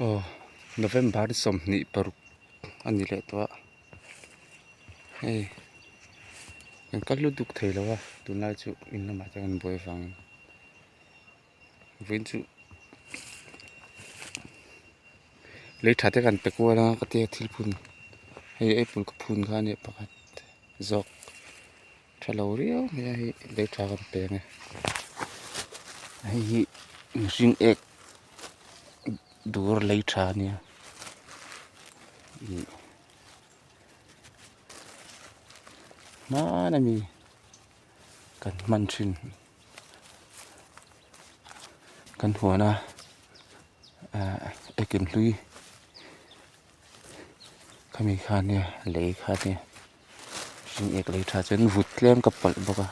Aw November 26 a ni leh tawh a hei kan kal lut duk thei lo a tunlai chu in lamah te kan buai avangin vawiin chu lei tha te kan pe kual a ka tia thil phun hei apple ka phun kha a nia pakhat zawk. Tha lo riau mai a hei lei tha kan peng e hei hi mihring ek dur lei tha a nia ih hman ami kan hman thin kan huan a ah ekin hlui khami kha nia lei kha nia. Hring ek lei tha chuan vut tlem ka pawlh bawk a.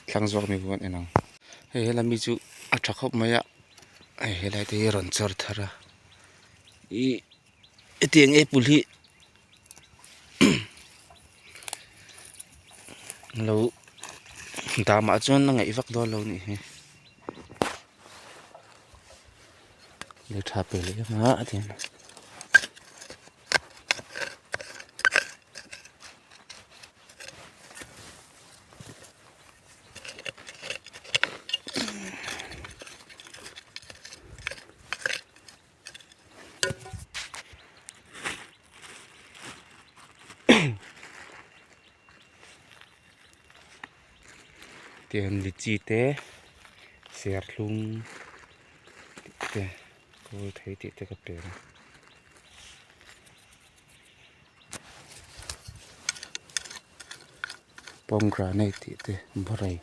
Thlang zawk mi pawh an en ang. Hei helai mi chu a tha khawp mai a hei helai te hi a rawn chawr thar a ih hetiang apple hi lo damah chuan a ngaih vak dawn lo a nih hi. Lei tha pe leh ema a ti a Tiang litchi te serthlum te kawl thei tih te ka pe a pomegranate tih te baray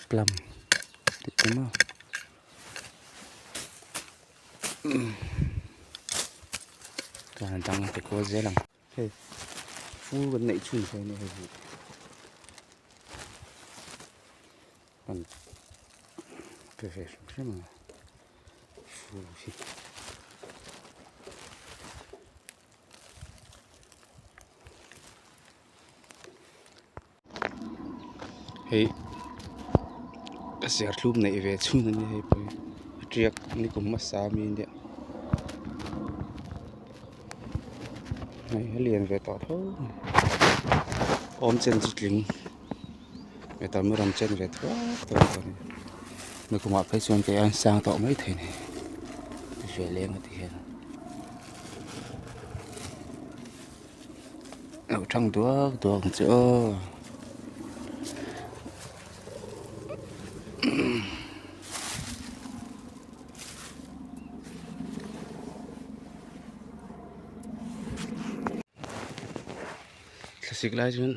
plum tih te maw chuan a dang pe kual zel ang. Hei fur kan neih chhun phei ania hei hi kan pe ve hrim hrim ang fur hi. Hei ka serthlum neih ve chhun a nia hei pawh hi a tiak nikum hmasa ami ania hei a lian ve tawh tho mai awm chen chu tling ve tawh mai rawn chen ve thuak thuak tawh a ni nikumah phei chuan kei a sang tawh mai thei a ni ve leng a ti hian. Lo thang duak duak ang che aw. Thlasik lai chuan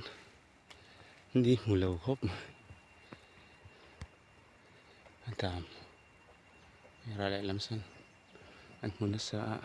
ni hmu lo khawp mai a dam ral lehlam sawn an hmu nasa a.